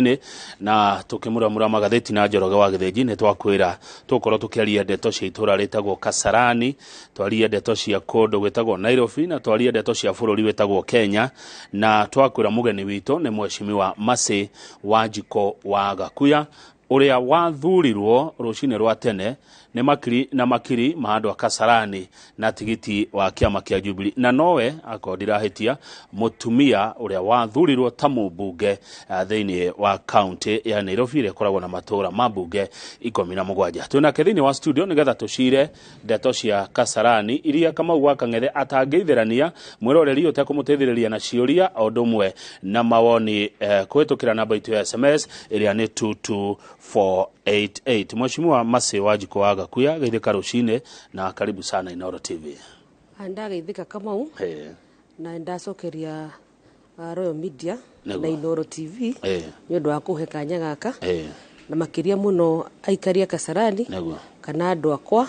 Rũcinĩ na tũkĩmuramura magathĩti na Njoroge wa Gĩthĩnji, nĩ twakwĩra tũgũkorwo tũkĩaria ndeto cia itũra rĩtagwo Kasarani, twarie ndeto cia kũndũ gwĩtagwo Nairobi, na twarie ndeto cia bũrũri wĩtagwo Kenya, na twakwĩra mũgeni witũ nĩ Mheshimiwa Mercy Wanjikũ wa Gakuya, ũrĩa wathurirwo rũcinĩ rwa tene nĩ makiri na makiri ma andũ a Kasarani na tigiti wa kĩama kĩa Jubilee, na nowe akorwo ndirahĩtia mũtumia ũrĩa wathurirwo ta mũmbunge thĩinĩ wa kaunti ya Nairobi ĩrĩa ĩkoragwo na matũra ma mbunge 17. Twĩnake thĩinĩ wa studio nĩgetha tũcire ndeto cia Kasarani iria Kamau wa Kang'ethe atangĩithĩrania mwĩroreri ũtekũmũteithĩrĩria na ciũria o ũndũ ũmwe na mawoni kũhĩtũkĩra namba itũ ya SMS ĩrĩa nĩ 22488. Mheshimiwa Mercy Wanjikũ wa Gakuya, geithĩka rũcinĩ na karibu sana Inooro TV. Ndageithĩka Kamau. Na ndacokeria Royal Media na Inooro TV nĩ ũndũ wa kũhe kanya gaka, na makĩria mũno aikari a Kasarani kana andũ akwa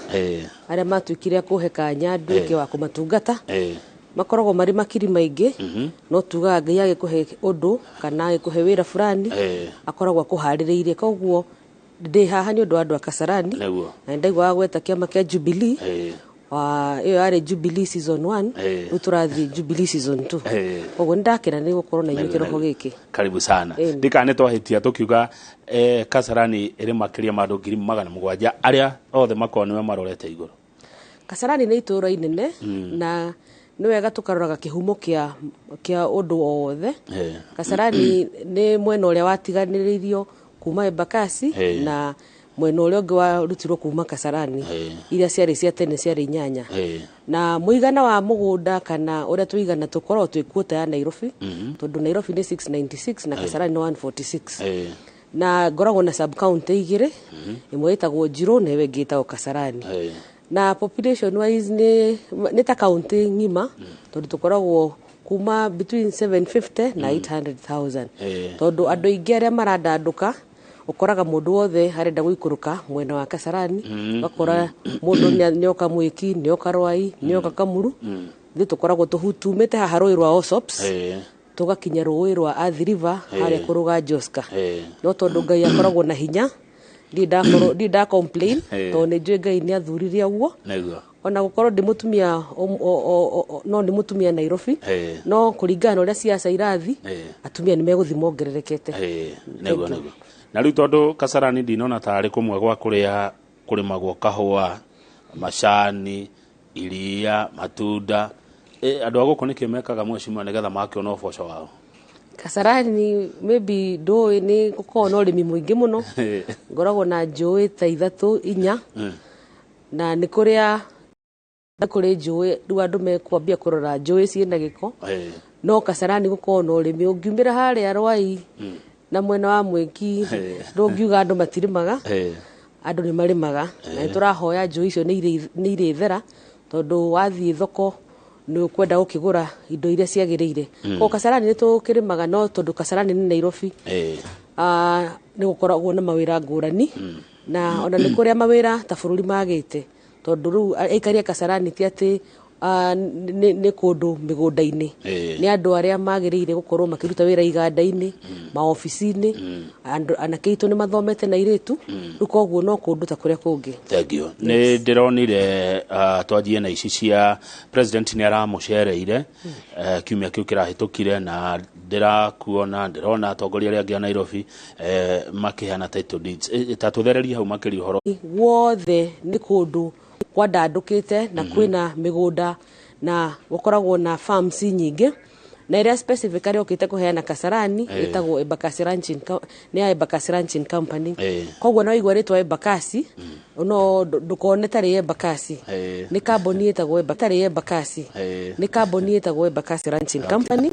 arĩa matuĩkire a kũhe kanya nduĩke wa kũmatungata. Makoragwo marĩ makiri maingĩ, no tugaga Ngai agĩkũhe ũndũ kana agĩkũhe wĩra fulani akoragwo akũharĩrĩirie. Koguo ndĩ haha nĩ ũndũ wa andũ a Kasarani na nĩndaiguaga gweta kĩama kĩa Jubilee. Ĩyo yarĩ Jubilee season 1, rĩu tũrathiĩ Jubilee season 2. Koguo nĩndakena nĩ gũkorwo na inyuĩ kĩroko gĩkĩ. Karibu sana. Ndikana nĩ twahĩtia tũkiuga Kasarani ĩrĩ makĩria ma andũ 700,000 arĩa othe makoragwo nĩwe marorete igũrũ. Kasarani nĩ itũũra inene, na nĩ wega tũkaroraga kĩhumo kĩa ũndũ o wothe. Kasarani nĩ mwena ũrĩa watiganĩrĩirio kuma Embakasi na mwena ũrĩa ũngĩ warutirwo kuma Kasarani, iria ciarĩ cia tene ciarĩ 8. Na mũigana wa mũgũnda kana ũrĩa tũigana tũkoragwo twĩ quota ya Nairobi, tondũ Nairobi nĩ 696 na Kasarani nĩ 146. Na ngoragwo na sub county igĩrĩ, ĩmwe ĩtagwo Njirũ na ĩyo ĩngĩ ĩtagwo Kasarani. Na population wise nĩ ta county ng'ima, tondũ tũkoragwo kuma between 750 na 800,000. Tondũ andũ aingĩ arĩa marandandũka, ũkoraga mũndũ wothe arenda gũikũrũka mwena wa Kasarani, ũgakora mũndũ nĩoka Mwĩki, nĩoka Rwai, nĩoka Kamuru. Ithuĩ tũkoragwo tumĩte haha rũĩ rwa Osops, tũgakinya rũĩ rwa Athi River harĩa kũrũga Joska. No tondũ Ngai akoragwo na hinya, ndirĩ nda complain, tondũ nĩ njũĩ Ngai nĩ athurire ũguo. Ona gũkorwo ndĩ mũtumia, no nĩ mũtumia Nairobi, no kũringana na ũrĩa siasa irathi, atumia nĩ megũthiĩ mongererekete. Nĩguo. Na rĩu tondũ Kasarani ndinona tarĩ kũmwe gwa kũrĩa kũrĩmagwo kahũa, macani, iria, matunda, andũ a gũkũ nĩkĩ mekaga mheshimiwa nĩgetha makĩona ũboco wao? Kasarani maybe ndũĩ nĩ gũkoragwo na ũrĩmi mũingĩ mũno. Ngoragwo na njũĩ ta 3 4, na nĩ kũrĩa kũrĩ njũĩ rĩu andũ mekwambia kũrora njũĩ ciĩna gĩko. No Kasarani gũkoragwo na ũrĩmi, ũngiumĩra harĩa Rwai na mwena wa Mwĩki, ndũngiuga andũ matirĩmaga. Andũ nĩ marĩmaga, na nĩ tũrahoya njũĩ icio nĩ irĩthera, tondũ wathiĩ thoko nĩ ũkwenda gũkĩgũra indo iria ciagĩrĩire. Koguo Kasarani nĩ tũkĩrĩmaga, no tondũ Kasarani nĩ Nairobi, nĩ gũkoragwo na mawĩra ngũrani, na ona nĩ kũrĩa mawĩra ta bũrũri magĩte, tondũ rĩu aikari a Kasarani ti atĩ nĩ kũndũ mĩgũnda-inĩ, nĩ andũ arĩa magĩrĩire gũkorwo makĩruta wĩra iganda-inĩ, maobici-inĩ, andũ anake aitũ nĩ mathomete na airĩtu, rĩu koguo no kũndũ ta kũrĩa kũngĩ. Thank you. Nĩ ndĩronire twanjie na ici cia president nĩ aramũcereire kiumia kĩu kĩrahĩtũkire, na ndĩrakuona ndĩrona atongoria arĩa angĩ a Nairobi makĩheana title deeds. Ta tũthererie hau makĩria ũhoro. Wothe nĩ kũndũ kwandandũkĩte na kwĩna mĩgũnda na gũkoragwo na farms nyingĩ, na ĩrĩa specifically ũkĩte kũheana Kasarani ĩtagwo Embakasi Ranching, nĩ ya Embakasi Ranching Company. Koguo no igua rĩtwa Embakasi, no ndũkone tarĩ Embakasi. Nĩ kambuni ĩtagwo tarĩ Embakasi. Nĩ kambuni ĩtagwo Embakasi Ranching Company.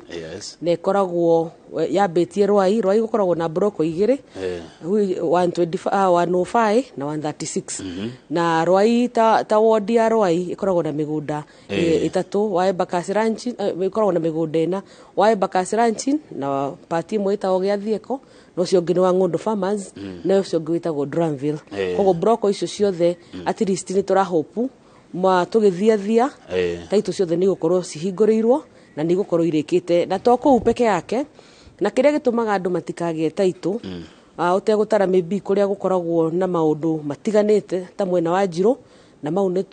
Na ĩkoragwo yambĩtie Rwai, Rwai gũkoragwo na broko igĩrĩ, 125, 105 na 136. Na Rwai ta ward ya Rwai ĩkoragwo na mĩgũnda 3, wa Embakasi Ranching, ĩkoragwo na mĩgũnda 4, wa Embakasi Ranching na part ĩmwe ĩtagwo Gĩathieko, na ũcio ũngĩ nĩ wa Ng'ũndũ Farmers, na ũcio ũngĩ wĩtagwo Dramville. Koguo broko icio ciothe at least nĩ tũrahope ma tũgĩthiathia taitũ ciothe nĩ igũkorwo cihingũrĩirwo na nĩ igũkorwo irĩkĩte, na to kũu peke yake. Na kĩrĩa gĩtũmaga andũ matikagĩe taitũ, ũtegũtara maybe kũrĩa gũkoragwo na maũndũ matiganĩte ta mwena wa Njirũ, na mau nĩ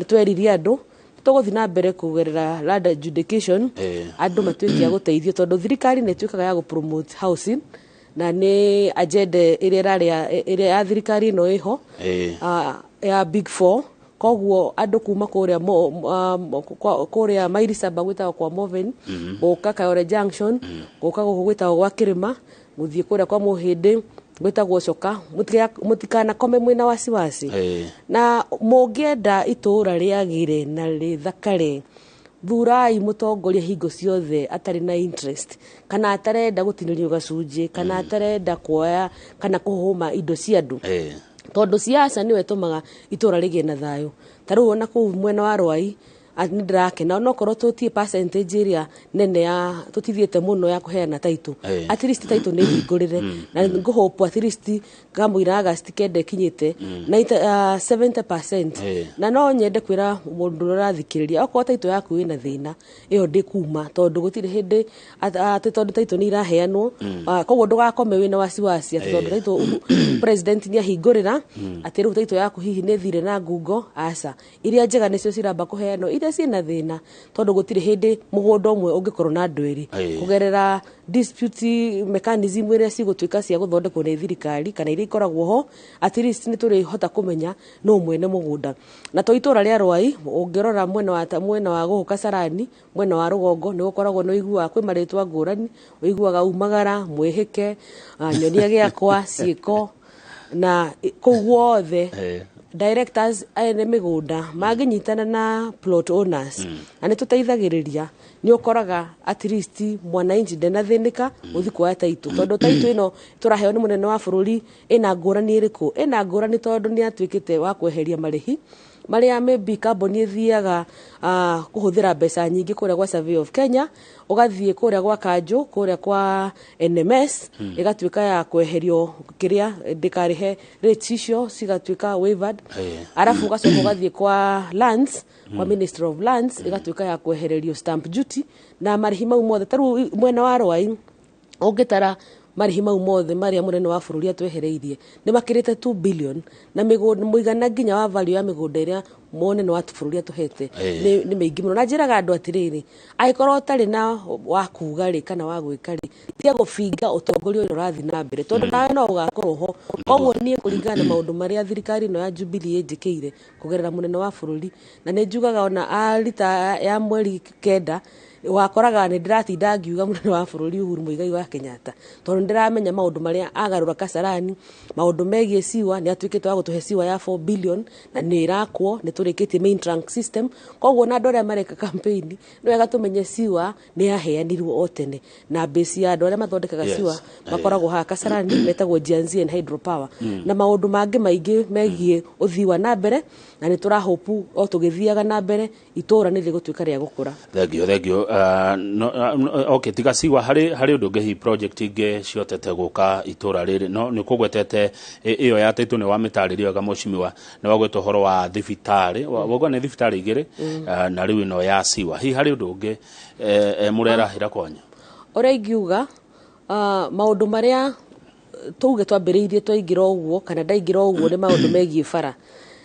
tweririe andũ tũgũthiĩ na mbere kũgerera land adjudication, andũ matuĩke a gũteithio, tondũ thirikari nĩ ĩtuĩkaga ya gũ-promote housing, na nĩ agenda ĩrĩa ĩrarĩa ĩrĩa ya thirikari ĩno ĩho, ya Big Four. Koguo andũ kuma kũrĩa kũrĩa Mairi Saba gwĩtagwo kwa Moven, gũka Kayore Junction, gũka gũkũ gwĩtagwo gwa Kĩrĩma, gũthiĩ kũrĩa kwa Mũhĩndĩ gwĩtagwo Coka, mũtikanakome mwĩna wasiwasi. Na mũngĩenda itũũra rĩagĩre na rĩthakare, thurai mũtongoria hingo ciothe atarĩ na interest, kana atarenda gũtinĩrio gacunjĩ, kana atarenda kuoya kana kũhũma indo cia andũ. Tondũ siasa nĩwe ĩtũmaga itũũra rĩgĩe na thayũ. Ta rĩu ona kũu mwena wa Rwai nĩ ndĩrakena, onokorwo tũtirĩ percentage ĩrĩa nene ya tũtithiĩte mũno ya kũheana taitũ, at least taitũ nĩ hingũrĩre, na ngũhope at least kamũira August 9 ĩkinyĩte 70%. Na no nyende kwĩra mũndũ ũrĩa ũrathikĩrĩria, okorwo taitũ yaku ĩna thĩna, ĩyo ndĩkuma, tondũ gũtirĩ hĩndĩ atĩ tondũ taitũ nĩ iraheanwo, koguo ndũgakome wĩna wasiwasi atĩ tondũ taitũ president nĩ ahingũrĩra atĩ rĩu taitũ yaku hihi nĩ thire na ngungo. Aca, iria njega nĩcio ciramba kũheanwo, iria ciĩna thĩna, tondũ gũtirĩ hĩndĩ mũgũnda ũmwe ũngĩkorwo na andũ erĩ. Kũgerera dispute mechanism iria cigũtuĩka cia gũthondekwo nĩ thirikari kana iria ikoragwo ho, at least nĩ tũrĩhota kũmenya nũ mwene mũgũnda. Na to itũũra rĩa Rwai, ũngĩrora mwena wa gũkũ Kasarani, mwena wa rũgongo, nĩ gũkoragwo nĩ ũiguaga kwĩ marĩtwa ngũrani, ũiguaga umagara, mwĩhĩke, nyonia gĩakwa, ciĩko, na kũu guothe directors ene mĩgũnda mangĩnyitana na plot owners, na nĩ tũteithagĩrĩria, nĩ ũkoraga at least mwananchi ndenathĩnĩka gũthiĩ kuoya taitũ, tondũ taitũ ĩno tũraheo nĩ mũnene wa bũrũri ĩna ngũrani ĩrĩkũ? Ĩna ngũrani tondũ nĩ atuĩkĩte wa kweheria marĩhi marĩa maybe kambuni ĩthiaga kũhũthĩra mbeca nyingĩ kũrĩa gwa Survey of Kenya, ũgathiĩ kũrĩa gwa Kanjũ, kũrĩa kwa NMS, ĩgatuĩka ya kweherio kĩrĩa ndĩkarĩhe rates icio cigatuĩka waived. Arabu ũgacoka ũgathiĩ kwa lands, kwa Ministry of Lands, ĩgatuĩka ya kwehererio stamp duty na marĩhi mau mothe. Ta rĩu mwena wa Rwai ũngĩtara marĩhi mau mothe marĩa mũnene wa bũrũri atwehereirie nĩ makĩrĩte 2 billion, na mĩgũnda mũigana nginya wa value ya mĩgũnda ĩrĩa mũnene wa bũrũri atũhete nĩ mĩingĩ mũno. Na njĩraga andũ atĩrĩrĩ, angĩkorwo ũtarĩ na wa kuga rĩ kana wa gwĩka rĩ, tiga gũbinga ũtongoria ũrĩa ũrathiĩ na mbere, tondũ nawe no ũgakorwo ho. Koguo niĩ kũringana na maũndũ marĩa thirikari ĩno ya Jubilee ĩnjĩkĩire kũgerera mũnene wa bũrũri, na nĩ njugaga ona arita ya mweri 9 wakoraga nĩ ndĩratinda ngiuga mũnene wa bũrũri Uhuru Muigai wa Kenyatta, tondũ nĩ ndĩramenya maũndũ marĩa agarũra Kasarani, maũndũ megiĩ siwa, nĩ atuĩkĩte wa gũtũhe siwa ya 4 billion na nĩ ĩrakwo, nĩ tũrĩkĩtie main trunk system. Koguo na andũ arĩa mareka campaign nĩ wega tũmenye siwa nĩ yaheanirwo o tene, na base ya andũ arĩa mathondekaga siwa makoragwo haha Kasarani metagwo Jianzi and Hydropower, na maũndũ mangĩ maingĩ megiĩ ũthii wa na mbere, na nĩ tũrahopu o tũgĩthiaga na mbere itũũra nĩ rĩgũtuĩka rĩa gũkũra. Thank you, thank you. No, okay, tiga siwa, harĩ ũndũ ũngĩ hihi project ingĩ ciotete gũka itũũra rĩrĩ? No nĩ ũkũgwetete ĩyo ya taitũ, nĩ wamĩtarĩria wega mũcimiwa, nĩ wagweta ũhoro wa thibitarĩ, wauga nĩ thibitarĩ igĩrĩ, na rĩu ĩno ya siwa. Hihi harĩ ũndũ ũngĩ mũrerahĩra kwanyu? Ũrĩa ingiuga, maũndũ marĩa tuge twambĩrĩirie twaingĩra ũguo kana ndaingĩra ũguo nĩ maũndũ megiĩ bara,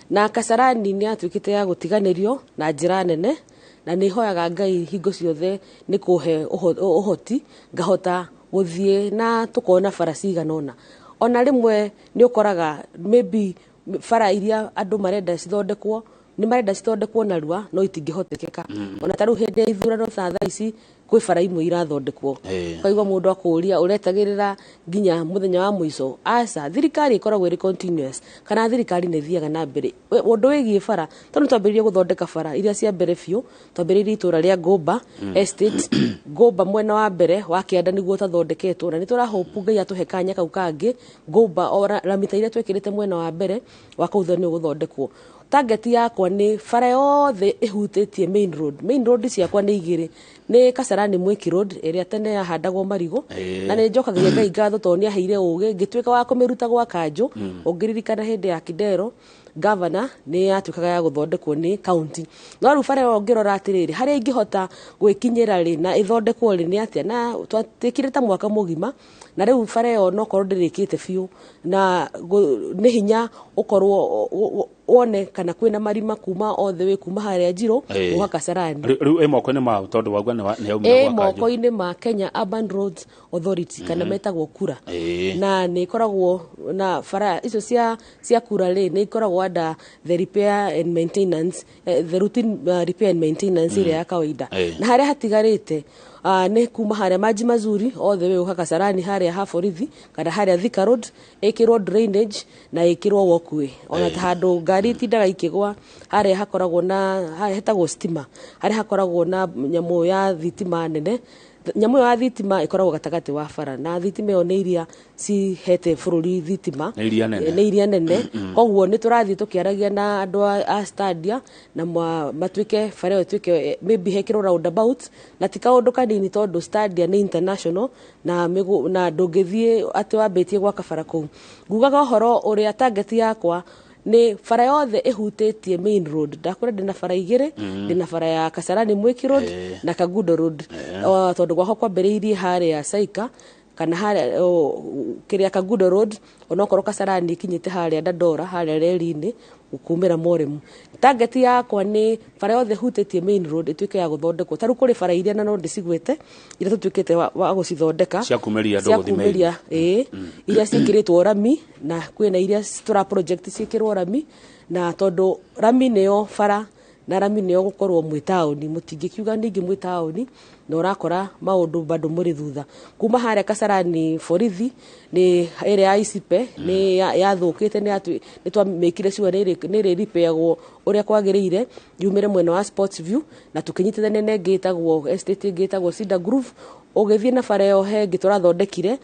na Kasarani nĩ yatuĩkĩte ya gũtiganĩrio na njĩra nene, na nĩ hoyaga Ngai hingo ciothe nĩ kũhe ũhoti ngahota gũthiĩ na tũkona bara cigana ũna. Ona rĩmwe nĩ ũkoraga maybe bara iria andũ marenda cithondekwo nĩ marenda cithondekwo narua, no itingĩhotekeka. Ona ta rĩu hĩndĩ ya ithurano ta thaa ici kwĩ bara imwe irathondekwo, ũkaigua mũndũ akũria ũretagĩrĩra nginya mũthenya wa mũico. Aca, thirikari ĩkoragwo ĩrĩ continuous, kana thirikari nĩ ĩthiaga na mbere. Ũndũ wĩgiĩ bara, tondũ twambĩrĩirie gũthondeka bara iria cia mbere biũ, twambĩrĩirie itũũra rĩa Ngũmba Estate, Ngũmba mwena wa mbere wa kĩanda nĩguo ũtathondeketwo, na nĩ tũrahopu Ngai atũhe kanya kau kangĩ. Ngũmba o ramita iria twekĩrĩte mwena wa mbere wa kũu thutha nĩ ũgũthondekwo. Target yakwa nĩ bara yothe ĩhutĩtie main road. Main road ciakwa nĩ igĩrĩ, nĩ Kasarani Mwiki Road ĩrĩa tene yahandagwo marigũ, na nĩ njokagĩria Ngai ngatho tondũ nĩ aheire ũgĩ ngĩtuĩka wa kũmĩruta gwa kanjũ. Ũngĩririkana hĩndĩ ya Kidero governor nĩ yatuĩkaga ya gũthondekwo nĩ county. No rĩu bara ĩyo ũngĩrora atĩrĩrĩ, harĩa ingĩhota gwĩkinyĩra rĩ na ĩthondekwo rĩ nĩ atĩa, na twatĩkire ta mwaka mũgima, na rĩu bara ĩyo no korwo ndĩrĩkĩte biũ, na nĩ hinya ũkorwo wone kana kwĩna marima kuma all the way kuma harĩa Njirũ gũka Kasarani. Rĩu ĩ moko-inĩ ma tondũ wauga nĩ yaumire gwa moko-inĩ ma Kenya Urban Roads Authority kana metagwo KURA. Na nĩ ikoragwo na bara icio cia KURA rĩ, nĩ ikoragwo under the repair and maintenance, the routine repair and maintenance ĩrĩa ya kawaida. Na harĩa hatigarĩte nĩ kuma harĩa Maji Mazuri all the way gũka Kasarani harĩa ha borithi kana harĩa Thika Road, ĩkĩrwo drainage na ĩkĩrwo walkway. Ona ta handũ ngari itindaga ikĩgwa harĩa hakoragwo na hetagwo stima, harĩa hakoragwo na nyamũ ya thitima nene. Nyamũ ya thitima ĩkoragwo gatagatĩ wa bara, na thitima ĩyo nĩ iria cihete bũrũri thitima, nĩ iria nene. Koguo nĩ tũrathiĩ tũkĩaragia na andũ a Stadia na matuĩke bara ĩyo ĩtuĩke maybe hekĩrwo roundabout, na ti kaũndũ kanini tondũ Stadia nĩ international na na ndũngĩthiĩ atĩ wambĩtie gwaka bara kũu. Ngugaga ũhoro ũrĩa target yakwa nĩ bara yothe ĩhutĩtie main road. Ndakũra ndĩna bara igĩrĩ, ndĩna bara ya Kasarani Mwiki Road na Kangundo Road, tondũ gwakwa kwambĩrĩirie harĩa Saika kana harĩa kĩrĩa Kangundo Road, onokorwo Kasarani ikinyĩte harĩa Dandora harĩa reri-inĩ kumĩra Moremu. Target yakwa nĩ bara yothe hutĩtie main road ĩtuĩke ya gũthondekwo. Ta rĩu kũrĩ bara iria na no ndĩcigwete iria tũtuĩkĩte wa gũcithondeka cia kumĩria andũ gũthiĩ main, iria ciĩkĩrĩtwo rami, na kwĩna iria tũra project ciĩkĩrwo rami, na tondũ rami nĩyo bara na rami nĩyo gũkorwo mwĩ taũni, mũtingĩkiuga ningĩ mwĩ taũni na ũrakora maũndũ bado mũrĩ thutha. Kuma harĩa Kasarani borithi nĩ ĩrĩa ya Icipe nĩ yathũkĩte, nĩ twamĩkire sure nĩ ĩrĩ ũrĩa kwagĩrĩire yumĩre mwena wa Sports View, na tũkĩnyitithania na ĩngĩ ĩtagwo estate ĩngĩ ĩtagwo Cedar Grove. Ũgĩthiĩ na bara ĩyo he ĩngĩ tũrathondekire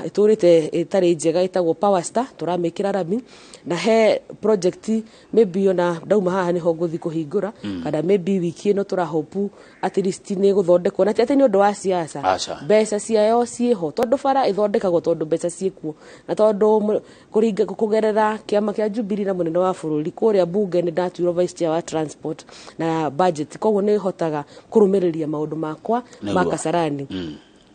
ĩtũrĩte ĩtarĩ njega ĩtagwo Power Star, tũramĩkĩra rami, na he project maybe ona ndauma haha nĩho ngũthiĩ kũhingũra, kana maybe wiki ĩno tũrahopu at least nĩ gũthondekwo, na ti atĩ nĩ ũndũ wa siasa, mbeca ciayo ciĩho tondũ bara ĩthondekagwo tondũ mbeca ciĩkuo, na tondũ kũgerera kĩama kĩa Jubilee na mũnene wa bũrũri kũrĩa bunge nĩ ndatuirwo vice chair wa transport na budget, koguo nĩ hotaga kũrũmĩrĩria maũndũ makwa ma Kasarani.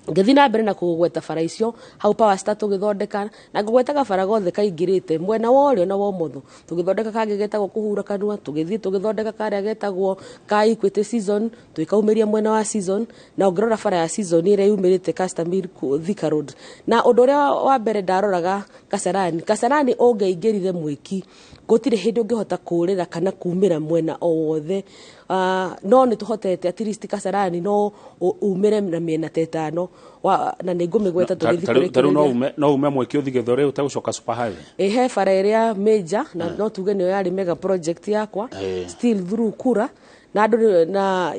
Ngĩthiĩ na mbere na kũgweta bara icio hau Power Star tũgĩthondeka, na ngũgwetaga bara gothe kaingĩrĩte mwena wa ũrĩo na wa ũmotho, tũgĩthondeka kangĩ getagwo kũhura kanua, tũgĩthiĩ tũgĩthondeka karĩa getagwo ka Equity Season, tũgĩkaumĩria mwena wa Season, na ũngĩrora bara ya Season ĩrĩa yumĩrĩte Castamere Thika Road. Na ũndũ ũrĩa wa mbere ndaroraga Kasarani, Kasarani ũngĩaingĩrire Mwiki gũtirĩ hĩndĩ ũngĩhota kũrĩra kana kumĩra mwena o wothe. No nĩ tũhotete at least Kasarani no umĩre na mĩena ta ĩtano, na nĩ ngũmĩgweta tũgĩthiĩ kũrĩkĩrĩria. No ume Mwiki ũthiĩ Gĩthũrai ũtegũcoka super highway. He bara ĩrĩa major, na no tuge nĩyo yarĩ mega project yakwa still through KURA, na andũ na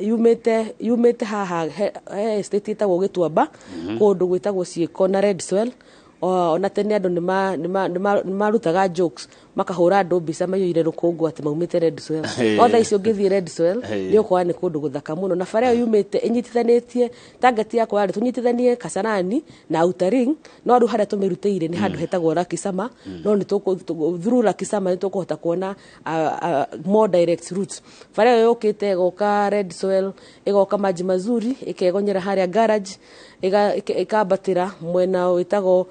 yumĩte haha he estate ĩtagwo Gĩtuamba, kũndũ gwĩtagwo Ciĩko na Red Soil. Ona tene andũ nĩ marutaga jokes makahũra andũ mbica maiyũire rũkũngũ atĩ maumĩte Red Soil. No thaa ici ũngĩthiĩ Red Soil nĩ ũkuona nĩ kũndũ gũthaka mũno, na bara ĩyo yumĩte ĩnyitithanĩtie, target yakwa yarĩ tũnyitithanie Kasarani na Outer Ring, no rĩu harĩa tũmĩrutĩire nĩ handũ hetagwo Rakisama, no nĩ through Rakisama nĩ tũkũhota kuona more direct routes. Bara ĩyo yũkĩte ĩgoka Red Soil, ĩgoka Maji Mazuri, ĩkegonyera harĩa garage, ĩkambatĩra mwena wĩtagwo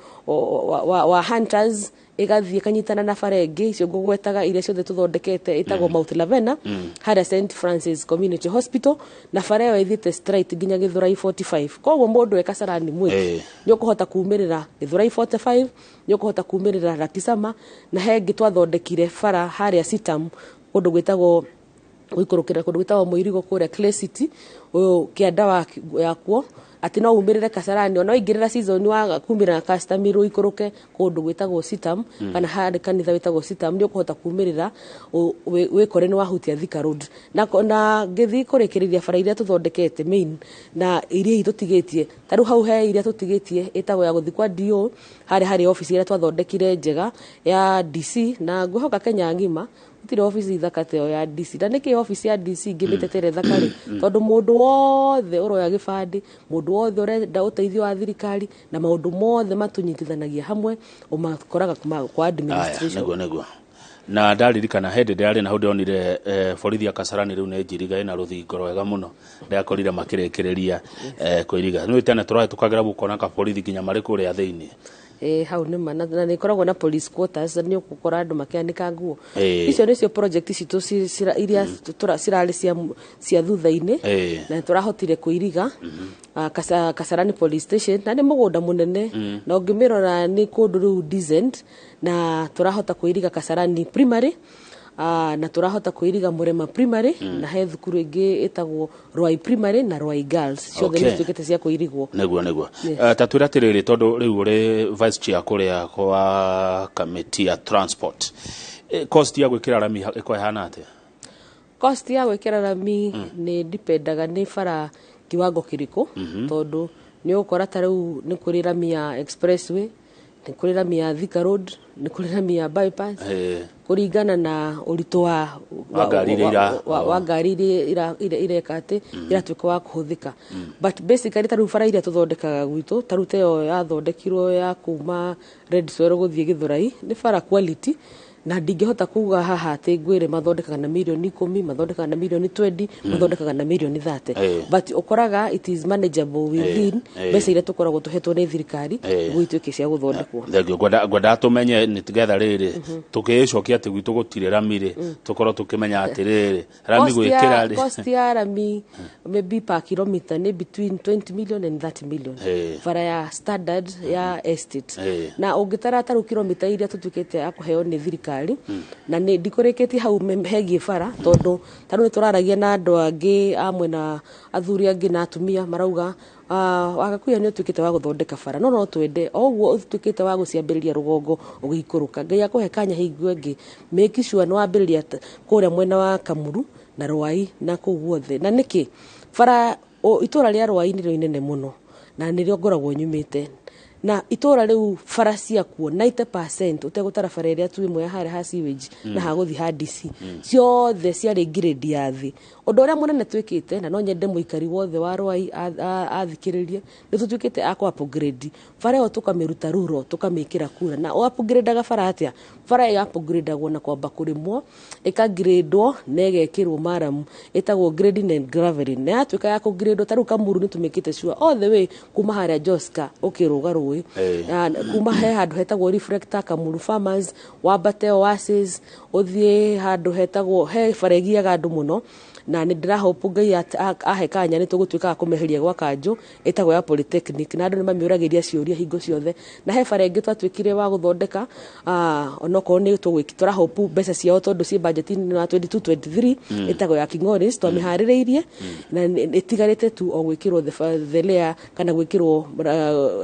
wa Hunters, ĩgathiĩ ĩkanyitana na bara ĩngĩ icio ngũgwetaga iria ciothe tũthondekete ĩtagwo Mount Lavena, harĩa St Francis Community Hospital, na bara ĩyo ĩthiĩte straight nginya Gĩthũrai 45. Koguo mũndũ e Kasarani Mwiki nĩ ũkũhota kumĩrĩra Gĩthũrai 45, nĩ ũkũhota kumĩrĩra Rakisama, na he ĩngĩ twathondekire bara harĩa Sitam kũndũ gwĩtagwo gũikũrũkĩra kũndũ gwĩtagwo Mũirigo kũrĩa Clay City, ũyũ kĩanda yakuo, atĩ no umĩrĩre Kasarani, ona waingĩrĩra season wa kumĩra Castamere ũikũrũke kũndũ gwĩtagwo Sitam, kana harĩ kanitha wĩtagwo Sitam, nĩ ũkũhota kumĩrĩra wĩkore nĩ wahutia Thika Road. Na ngĩthiĩ kũrĩkĩrĩria bara iria tũthondekete main na iria tũtigĩtie, ta rĩu hau he iria tũtigĩtie ĩtagwo ya gũthiĩ kwa DO, harĩa harĩ office ĩrĩa twathondekire njega ya DC, na ngwĩhoka Kenya ng'ima gũtirĩ obici thaka ta ĩyo ya DC. Na nĩkĩ obici ya DC ngĩmĩtetere thaka rĩ, tondũ mũndũ wothe ũroya gĩbandĩ, mũndũ wothe ũrenda ũteithio wa thirikari, na maũndũ mothe matũnyitithanagia hamwe ũmakoraga kwa administration. Nĩguo. Na ndaririkana hĩndĩ ndĩrarĩ na hau ndĩronire borithi ya Kasarani rĩu nĩ njiriga ĩna rũthingo rwega mũno, ndĩrakorire makĩrĩkĩrĩria kũiriga. Nĩ tene tũrahĩtũkagĩra gũkona kaborithi nginya marĩ kũrĩa thĩinĩ. Hau nĩ ma, na nĩ ĩkoragwo na police quarters, nĩ ũgũkora andũ makĩanĩka nguo. Icio nĩcio project citũ iria cirarĩ cia thutha-inĩ, na nĩ tũrahotire kũiriga Kasarani police station, na nĩ mũgũnda mũnene, na ũngĩmĩrora nĩ kũndũ rĩu decent, na tũrahota kũiriga Kasarani primary, na tũrahota kũiriga Mũrema primary, na he thukuru ĩngĩ ĩtagwo Ruai primary na Ruai girls, ciothe nĩ cituĩkĩte cia kũirigwo. Nĩguo. Ta twĩre atĩrĩrĩ, tondũ rĩu ũrĩ vice chair kũrĩa kwa committee ya transport, cost ya gwĩkĩra rami ĩkoragwo ĩhana atĩa? Cost ya gwĩkĩra rami nĩ dipendaga nĩ bara kiwango kĩrĩkũ, tondũ nĩ ũgũkora ta rĩu nĩ kũrĩ rami ya expressway, nĩ kũrĩ rami ya Thika Road, nĩ kũrĩ rami ya bypass, kũringana na ũritũ wa ngari iria wa ngari iria ireka atĩ iratuĩka wa kũhũthĩka. But basically ta rĩu bara iria tũthondekaga gwitũ, ta rĩu ta ĩyo yathondekirwo ya kuma Red Soil gũthiĩ Gĩthũrai, nĩ bara quality, na ndingĩhota kuga haha atĩ ngwĩre mathondekaga na mirioni 10, mathondekaga na mirioni 20, mathondekaga na mirioni 30, but ũkoraga it is manageable within mbeca iria tũkoragwo tũhetwo nĩ thirikari nĩguo ituĩke cia gũthondekwo. Thengiũ. Ngwenda tũmenye nĩ getha rĩrĩ tũkĩĩcokia atĩ gwitũ gũtirĩ rami rĩ, tũkorwo tũkĩmenya atĩrĩrĩ rami gwĩkĩra rĩ. Cost ya rami maybe per kilometer nĩ between 20 million and 30 million, bara ya standard ya estate, na ũngĩtara ta rĩu kilomita iria tũtuĩkĩte a kũheo nĩ thirikari, na nĩ ndikũrĩkĩtie hau hegiĩ bara, tondũ ta rĩu nĩ tũraragia na andũ angĩ a mwena, athuri angĩ na atumia marauga Wagakuya nĩ ũtuĩkĩte wa gũthondeka bara, no twende o ũguo ũtuĩkĩte wa gũciambĩrĩria rũgongo ũgĩikũrũka. Ngai akũhe kanya hingo ĩngĩ, make sure nĩ wambĩrĩria kũrĩa mwena wa Kamuru na Ruai na kũu guothe. Na nĩkĩ bara itũra rĩa Ruai nĩrĩo inene mũno na nĩrĩo ngoragwo nyumĩte, na itũra rĩu bara ciakuo 90%, ũtegũtara bara ĩrĩa tu ĩmwe ya harĩa ha sewage na ha gũthiĩ ha DC, ciothe ciarĩ grade ya thĩ. Ũndũ ũrĩa mũnene twĩkĩte, na no nyende mũikari wothe wa Ruai athikĩrĩrie, nĩ tũtuĩkĩte a kũ upgrade bara ĩyo, tũkamĩruta ruro tũkamĩkĩra kura. Na upgradeaga bara atĩa? Bara ĩyo upgradeagwo na kwamba kũrĩmwo, ĩkagradwo na ĩgekĩrwo maramu, ĩtagwo grading and graveling, na yatuĩka ya kũgradwo, ta rĩu Kamuru nĩ tũmĩkĩte sure all the way kuma harĩa Joska ũkĩrũga rũĩ, kuma he handũ hetagwo Reflector Kamuru Farmers, wambate Oasis, ũthiĩ handũ hetagwo he bara ĩgiaga andũ mũno, na nĩ ndĩrahope Ngai ahe kanya nĩ tũgũtuĩka a kũmeheria gwa kanjũ, ĩtagwo ya Polytechnic, na andũ nĩ mamĩũragĩria ciũria hingo ciothe. Na he bara ĩngĩ twatuĩkire wa gũthondeka, onokorwo nĩ tũrahope mbeca ciao tondũ ciĩ budget-inĩ ya 22-23, ĩtagwo ya King'oris, twamĩharĩrĩirie na ĩtigarĩte tu o gwĩkĩrwo the layer kana gwĩkĩrwo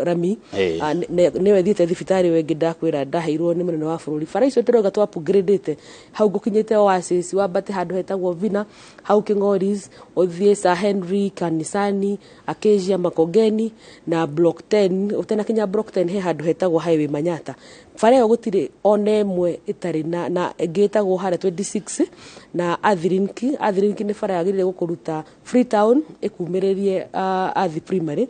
rami. Nĩyo ĩthiĩte thibitarĩ ĩyo ĩngĩ ndakwĩra ndaheirwo nĩ mũnene wa bũrũri. Bara icio ndĩrauga tũ upgradĩte hau ngũkinyĩte Oasis, wambate handũ hetagwo Vina, hau King'oris, ũthiĩ Sir Henry, Kanisani, Acacia, Makongeni na block 10, ũtanakinya block 10 he handũ hetagwo Highway Manyata. Bara ĩyo gũtirĩ ona ĩmwe ĩtarĩ na ĩngĩ ĩtagwo harĩa 26 na Athirink. Athirink nĩ bara yagĩrĩire gũkũruta Freetown ĩkumĩrĩrie Athi primary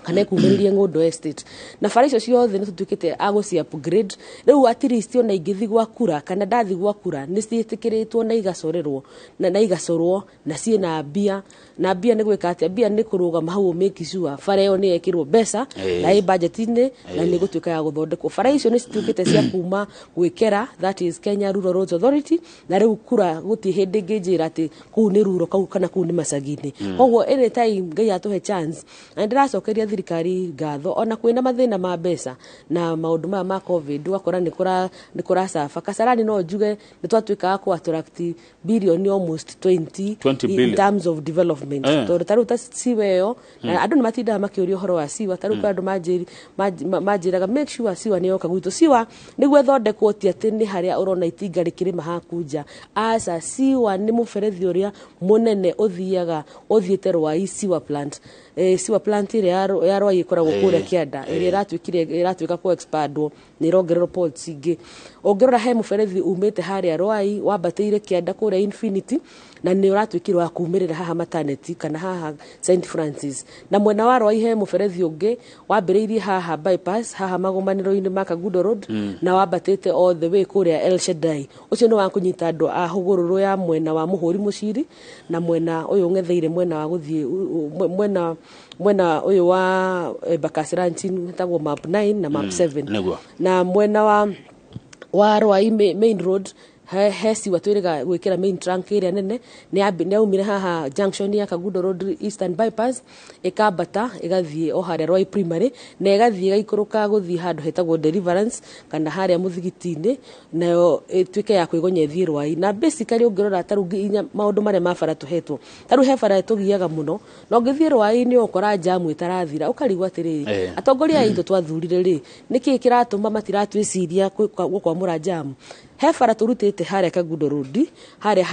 kana ĩkumĩrĩrie Ng'ũndũ estate, na bara icio ciothe nĩ tũtuĩkĩte a gũci upgrade rĩu. At least ona ingĩthi gwa kura kana ndathi gwa kura, nĩ ciĩtĩkĩrĩtwo na igacorerwo na igacorwo na ciĩna mbia. Na mbia nĩ gwĩka atĩa? Mbia nĩ kũrũgama hau make sure bara ĩyo nĩ yekĩrwo mbeca na ĩ budget-inĩ na nĩ gũtuĩka ya gũthondekwo. Bara icio nĩ cituĩkĩte cia kuma gwĩkera, that is Kenya Rural Roads Authority, na rĩu kura gũtirĩ hĩndĩ ĩngĩnjĩra atĩ kũu nĩ ruro kau kana kũu nĩ macagi-inĩ. Koguo anytime Ngai atũhe chance, na nĩ ndĩracokeria thirikari ngatho, ona kwĩna mathĩna ma mbeca na maũndũ maya ma COVID, ũgakora nĩ kũracaba. Kasarani no njuge nĩ twatuĩkaga kũ attract billion almost 20, 20 in billion terms of development, tondũ ta rĩu ta siwa ĩyo, na andũ nĩ matindaga makĩũria ũhoro wa siwa. Ta rĩu kwĩ andũ manjĩraga make sure siwa nĩ yoka gwitũ. Siwa nĩguo ĩthondekwo ti atĩ nĩ harĩa ũrona itinga rĩkĩrĩma haku nja, aca. Siwa nĩ mũberethi ũrĩa mũnene ũthiaga ũthiĩte Rwai sewer plant, sewer plant ĩrĩa ya Rwai ĩkoragwo kũrĩa kĩanda, ĩrĩa ĩratuĩkire ĩratuĩka kũ expandwo, nĩ ĩrongererwo ports ingĩ. Ũngĩrora he mũberethi umĩte harĩa Rwai wambatĩire kĩanda kũrĩa Infinity, Na nĩ ũratuĩkire wa kumĩrĩra haha maternity kana haha St Francis. Na mwena wa Rwai he mũberethi ũngĩ wambĩrĩirie haha bypass, haha magomanĩro-inĩ ma Kagundo Road, na wambatĩte all the way kũrĩa El Shaddai. Ũcio nĩ wa kũnyita andũ a hũgũrũrũ ya mwena wa Mũhũri Mũciri na mwena ũyũ ũng'etheire, mwena wa gũthiĩ mwena ũyũ wa Embakasi Ranching, wĩtagwo Map 9 na Map 7. Na mwena wa Rwai main road he siwa twĩrĩga gwĩkĩra main trunk ĩrĩa nene nĩ yaumire haha junction ya Kagundo Road, Eastern Bypass, ĩkambata ĩgathiĩ o harĩa Rwai Primary na ĩgathiĩ ĩgaikũrũka gũthiĩ handũ hetagwo Deliverance kana harĩa mũthigiti-inĩ, nayo ĩtuĩke ya kwĩgonya ĩthiĩ Rwai. Na basically ũngĩrora ta rĩu nginya maũndũ marĩa ma bara tũhetwo, ta rĩu he bara tũgiaga mũno, na ũngĩthiĩ Rwai nĩ ũgũkora jamu ĩtarathira, ũkarigwo atĩrĩrĩ, atongoria aya itũ twathurire rĩ, nĩkĩ kĩratũma matiratwĩciria gũkwamũra jamu? He bara tũrutĩte harĩa Kagundo Road, harĩa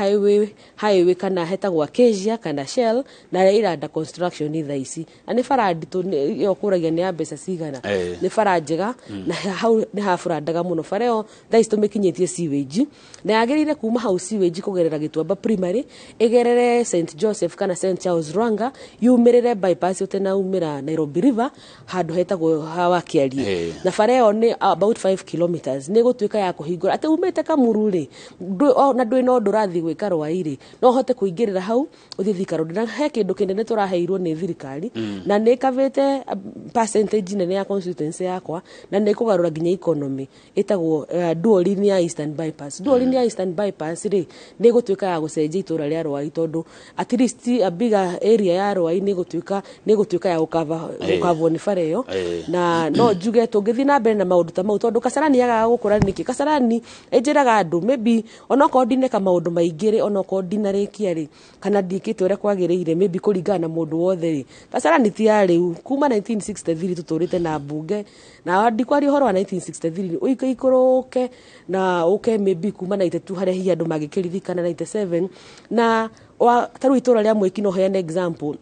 highway kana hetagwo Acacia kana Shell, na ĩrĩa ĩranda construction thaa ici, na nĩ bara nditũ ĩyo kũragia nĩ ya mbeca cigana. Nĩ bara njega na hau nĩ haburandaga mũno. Bara ĩyo thaa ici tũmĩkinyĩtie sewage, na yagĩrĩire kuma hau sewage kũgerera Gĩtuamba Primary, ĩgerere St Joseph kana St Charles Rwanga, yumĩrĩre bypass ũtenaumĩra Nairobi River handũ hetagwo hawa Kĩarie. Na bara ĩyo nĩ about 5 kilometers, nĩ gũtuĩka ya kũhingũra atĩ umĩte Kamuru rĩ, na ndwĩ na ũndũ ũrathiĩ gwĩka Rwai rĩ, no ũhote kũingĩrĩra hau ũthiĩ Thika Road. Na he kĩndũ kĩnene tũraheirwo nĩ thirikari na nĩ ĩkavĩte percentage nene ya constituency yakwa na nĩ ĩkũgarũra nginya economy, ĩtagwo dual lane ya Eastern Bypass. Dual lane ya Eastern Bypass rĩ, nĩ ĩgũtuĩka ya gũcenjia itũra rĩa Rwai, tondũ at least a bigger area ya Rwai nĩ ĩgũtuĩka ya gũkavwo nĩ bara ĩyo. Na no njuge tũngĩthiĩ na mbere na maũndũ ta mau, tondũ Kasarani yagaga gũkũra nĩkĩ? Kasarani ĩnjĩraga andũ maybe onokorwo ndineka maũndũ maingĩ rĩ, onokorwo ndinarĩkia rĩ, kana ndiĩkĩte ũrĩa kwagĩrĩire maybe kũringana na mũndũ wothe rĩ, Kasarani ti ya rĩu. Kuma 1963 tũtũrĩte na mbunge, na ndikwaria ũhoro wa 1963 ũike ikũrũke na ũke maybe kuma 92 harĩa hihi andũ mangĩkĩririkana 97 na ta rĩu itũra rĩa Mwĩki, no heane example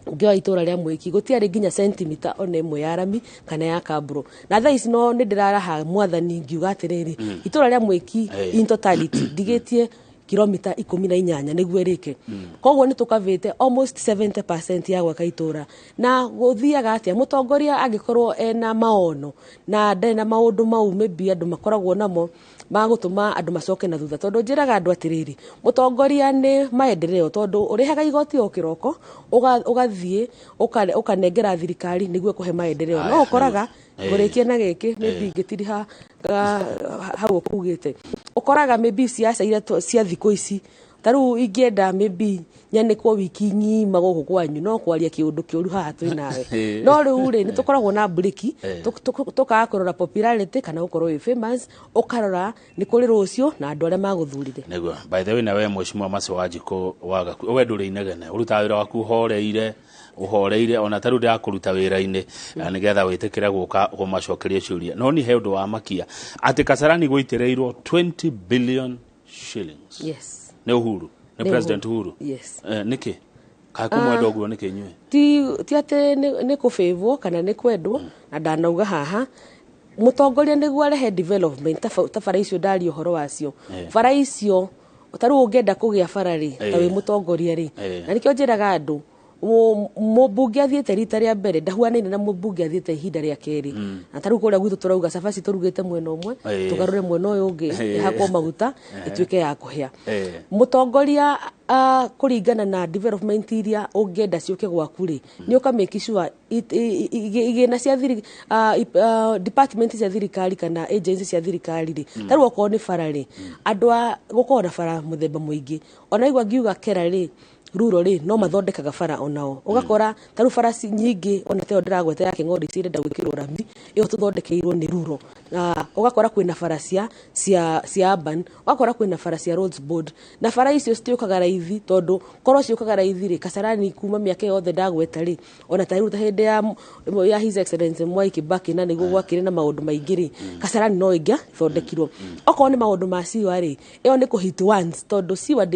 ũngĩoya itũra rĩa Mwĩki, gũtiarĩ nginya sentimita ona ĩmwe ya rami kana ya kabro, na thaa ici no nĩ ndĩraraha mwathani ngiuga atĩrĩrĩ, itũra rĩa Mwĩki in totality ndigĩtie kilomita 18 nĩguo ĩrĩke. Koguo nĩ tũkavĩte almost 70% ya gwaka itũra. Na gũthiaga atĩa? Mũtongoria angĩkorwo ena maono na ndarĩ na maũndũ mau maybe andũ makoragwo namo ma gũtũma andũ macoke na thutha, tondũ njĩraga andũ atĩrĩrĩ, mũtongoria nĩ maendeleo, tondũ ũrĩhaga igoti o kĩroko, ũgathiĩ ũkanengera thirikari nĩguo ĩkũhe maendeleo. No ũkoraga ngũrĩkie na gĩkĩ, maybe ngĩtiriha hau ũkugĩte, ũkoraga maybe ciaca iria cia thikũ ici, ta rĩu ingĩenda maybe nyanĩkwo wiki ng'ima gũkũ kwanyu no kwaria kĩũndũ kĩũru haha twĩ nawe, no rĩu rĩ, nĩ tũkoragwo na breki, tũkaga kũrora popularity kana gũkorwo wĩ famous, ũkarora nĩ kũrĩ rũciũ na andũ arĩa magũthurire. Nĩguo. By the way, nawe mheshimiwa Mercy Wanjikũ wa Gakuĩ, we ndũrĩ inegene, ũrutaga wĩra waku ũhoreire ũhoreire, ona ta rĩu ndĩrakũruta wĩra-inĩ na nĩgetha wĩtĩkĩre gũka kũmacokeria ciũria. No ni he ũndũ wa makia atĩ Kasarani gũitĩrĩirwo 20 billion shillings. Yes. Nĩ Uhuru, nĩ Nĩ President Uhuru. Uhuru. Yes. Nĩkĩ kaĩ kũmwenda ũguo nĩkĩ inyuĩ? Ti atĩ nĩ kũbĩvwo kana nĩ kwendwo, na ndanauga haha mũtongoria nĩguo arehe development ta bara icio ndaria ũhoro wacio. Bara icio, ta rĩu ũngĩenda kũgĩa bara rĩ, ta wĩ mũtongoria rĩ, na nĩkĩo njĩraga andũ mũmbunge athiĩte rita rĩa mbere ndahuanaine na mũmbunge athiĩte ihinda rĩa kerĩ. Na ta rĩu kũrĩa gwitũ tũrauga cabaci tũrugĩte mwena ũmwe, tũgarũre mwena ũyũ ũngĩ, ĩhakwo maguta ĩtuĩke ya kũhĩa. Mũtongoria kũringana na development iria ũngĩenda ciũke gwaku rĩ, nĩ ũka make sure igĩna cia department cia thirikari kana agency cia thirikari rĩ, ta rĩu okorwo nĩ bara rĩ, andũ a gũkorwo na bara mũthemba mũingĩ, ona igua ngiuga kera rĩ, ruro rĩ, no mathondekaga bara onao, ũgakora ta rĩu bara nyingĩ, ona ta ĩyo ndĩragweta ya Kĩng'ondi cirenda gwĩkĩrwo rami, ĩyo tũthondekeirwo nĩ ruro, na ũgakora kwĩna bara cia urban, ũgakora kwĩna bara cia Roads Board, na bara icio citiũkaga raithi, tondũ korwo ciũkaga raithi rĩ, Kasarani kuma mĩaka yothe ndagweta rĩ, ona ta rĩu ta hĩndĩ ya His Excellency Mwai Kibaki, na nĩguo gwakĩrĩ na maũndũ maingĩ rĩ, Kasarani no ĩngĩathondekirwo. Okorwo nĩ maũndũ ma siwa rĩ, ĩyo nĩ kũ hit once, tondũ siwa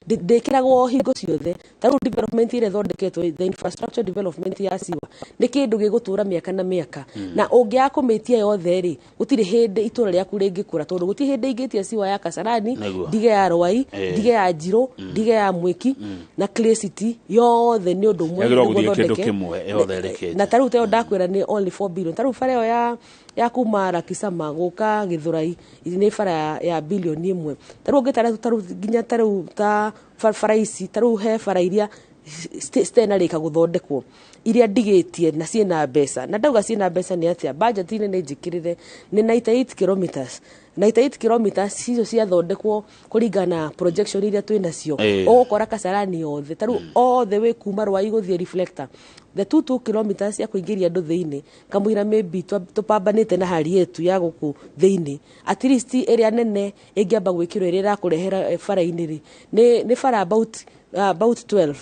Ndĩkĩragwo hingo ciothe. Ta rĩu development ĩrĩa ĩthondeketwo, the infrastructure development ya siwa, nĩ kĩndũ gĩgũtũra mĩaka na mĩaka, na ũngĩaga kũmĩtia yothe rĩ, gũtirĩ hĩndĩ itũra rĩaku rĩngĩkũra, tondũ gũtirĩ hĩndĩ ingĩtia siwa ya Kasarani, ndige ya Rwai, ndige ya Njirũ, ndige ya Mwĩki na Clay City yothe nĩ ũndũ ũmwe. Yagĩrĩirwo nĩguo gũthiĩ kĩndũ thondeke. Kĩmwe yothe ĩrĩkĩte. Na tarĩu tayo ndakwĩra nĩ only 4 billion. Tarĩu bara ĩyo ya kuma Rakisama gũka Gĩthũrai nĩ bara ya bilioni 1. Tarĩu ũngĩtara tarĩu nginya tarĩu ta bara ici, tarĩu he bara iria citanarĩka gũthondekwo, iria ndigĩtie na ciĩna mbeca. Na ndauga ciĩna mbeca nĩ atĩa? Budget-inĩ nĩ njĩkĩrĩre nĩ 98 kilometers. 98 kilometers icio ciathondekwo kũringana na projection iria twĩ nacio, ũgũkora Kasarani yothe, tarĩu othe wĩ kuma Rwai gũthiĩ Reflector, the 2 kilometers ya kũingĩria andũ thĩinĩ kamũira maybe tũpambanĩte na hali yetu ya gũkũ thĩinĩ, at least ĩrĩa nene ĩngĩamba gwĩkĩrwo ĩrĩa ĩrakũrehera bara-inĩ rĩ, nĩ bara about 12.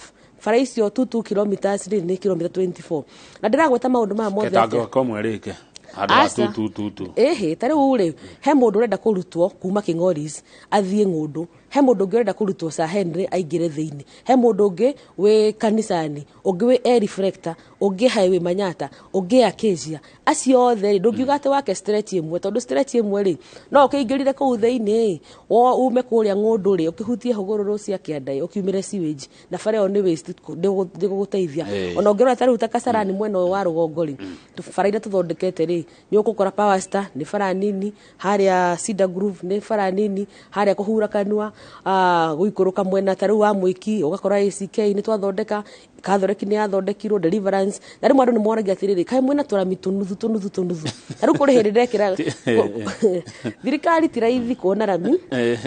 Bara icio 2 kilometers rĩ, nĩ kilomita 24. Na ndĩragweta maũndũ maya mothe atĩa? Ketanga komwe rĩke handũ ha Aca. tu tu tu tu. Ĩhĩ, ta rĩu rĩ, he mũndũ ũrenda kũrutwo kuma Kĩng'oris athiĩ Ng'ũndũ, he mũndũ ũngĩ ũrenda kũrutwo Sir Henry aingĩre thĩinĩ, he mũndũ ũngĩ wĩ kanicani, ũngĩ wĩ air reflector, ũngĩ highway Manyata, ũngĩ Acacia. Acio othe rĩ, ndũngiuga atĩ wake stretch ĩmwe, tondũ stretch ĩmwe rĩ, no ũkĩingĩrire kũu thĩinĩ, wo ume kũrĩa Ng'ũndũ rĩ, ũkĩhutie hũgũrũrũ cia kĩanda, ũkiumĩre sewage, na bara ĩyo nĩ waste, ndĩgũgũteithia. Ona ũngĩrora ta rĩu ta Kasarani mwena ũyũ wa rũgongo rĩ, bara iria tũthondekete rĩ, nĩ ũgũkora Power Star nĩ bara nini, harĩa Cedar Grove nĩ bara nini, harĩa kũhura kanua, gũikũrũka mwena ta rĩu wa Mwĩki ũgakora ACK nĩ twathondeka, Catholic nĩ yathondekirwo, Deliverance. Na rĩmwe andũ nĩ moragia atĩrĩrĩ, kaĩ mwĩna tũrami tũnuthu tũnuthu tũnuthu? Ta rĩu kũrĩ hĩndĩ ndekĩra thirikari ti raithi kuona rami,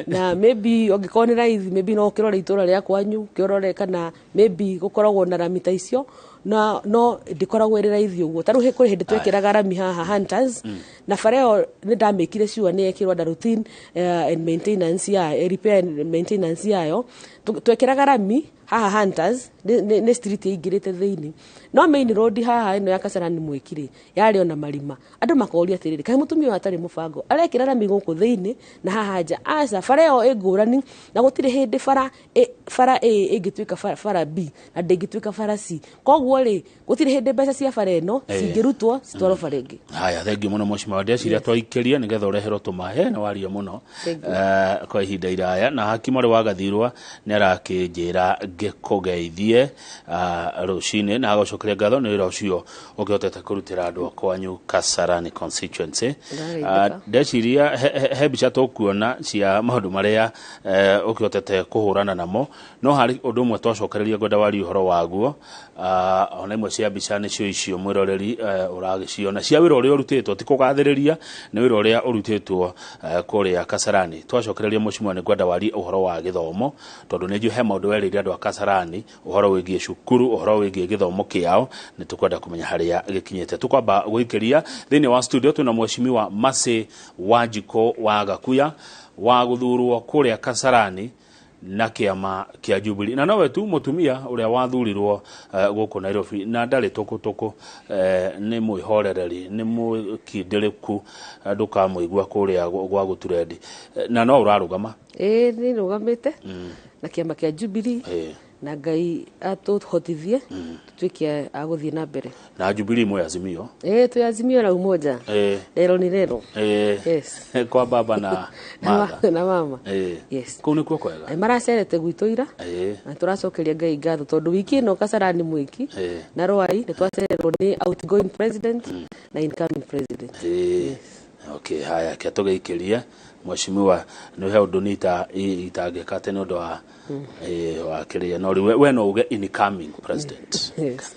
na maybe ũngĩkorwo nĩ raithi, maybe no ũkĩrore itũra rĩa kwanyu, ũkĩrore kana maybe gũkoragwo na rami ta icio, na no ndĩkoragwo ĩrĩ raithi ũguo. Ta rĩu kũrĩ hĩndĩ twekĩraga rami haha Hunters, na bara ĩyo nĩ ndamĩkire sure nĩ yekĩrwo under routine and maintenance ya repair and maintenance yayo. Twekĩraga rami haha Hunters, nĩ street ĩingĩrĩte thĩinĩ, no main road haha ĩno ya Kasarani Mwĩki rĩ, yarĩ ona marima. Andũ makoria atĩrĩrĩ, kaĩ mũtumia ũyũ atarĩ mũbango arekĩra rami gũkũ thĩinĩ na haha nja? Aca, bara ĩyo ĩ ngũrani, na gũtirĩ hĩndĩ bara A ĩngĩtuĩka bara B na ndĩngĩtuĩka bara C. Koguo rĩ, gũtirĩ hĩndĩ mbeca cia bara ĩno cingĩrutwo citwarwo bara ĩngĩ. Haya, thengiũ mũno mheshimiwa. Ndeciria twaikĩria nĩgetha ũreherwo tũmahe na waria mũno Thank you. Kwa ihinda iraya, na haki mwarĩ wa Gathirwa nĩ arakĩnjĩra ngĩkũgeithie rũcinĩ na agũcokeria ngatho nĩ wĩra ũcio ũkĩhotete kũrutĩra andũ a kwanyu Kasarani constituency. Ndarageithĩka. Ndeciria he mbica tũkuona cia maũndũ marĩa ũkĩhotete kũhũrana namo, no harĩ ũndũ ũmwe twacokereria ngwenda warie ũhoro waguo. Ona imwe cia mbica nĩcio icio mwĩroreri ũragĩciona cia wĩra ũrĩa ũrutĩtwo, ti kũgathĩrĩria, nĩ wĩra ũrĩa ũrutĩtwo kũrĩa Kasarani. Twacokereria, mheshimiwa, nĩ ngwenda warie ũhoro wa gĩthomo, tondũ nĩ njũĩ he maũndũ werĩire andũ a Kasarani ũhoro wĩgiĩ cukuru, ũhoro wĩgiĩ gĩthomo kĩao. Nĩ tũkwenda kũmenya harĩa gĩkinyĩte. Tũkwamba gũikĩria thĩinĩ wa studio twĩna mheshimiwa Mercy Wanjikũ wa Gakuya wa gũthurwo kũrĩa Kasarani na kĩama kĩa Jubilee, na nowe tu mũtumia ũrĩa wathurirwo gũkũ Nairobi, na ndarĩ tũkũtũkũ, nĩ mwĩhorereri, nĩ mũkindĩrĩku, ndũkamũigua kũrĩa gwa gũturendi. Na no ũrarũgama? Ĩĩ, nĩ rũgamĩte na kĩama kĩa Jubilee, na Ngai atũhotithie tũtuĩke a gũthiĩ na mbere. Na Jubilee mwe Azimio? Ĩĩ, twĩ Azimio la Umoja. Lero ni lero. Yes. Kwa baba na mother. Na mama. Yes. Kũu nĩkuo kwega. Maracerete gwitũ ira, na tũracokeria Ngai ngatho tondũ wiki ĩno Kasarani Mwĩki na Rwai nĩ twacererwo nĩ outgoing president na incoming president. Okay, haya, ke tũgĩikĩrie mheshimiwa nĩ he ũndũ nĩ itangĩka atĩ nĩ ũndũ wa wa kĩrĩa, no rĩu we no uge incoming president. Yes.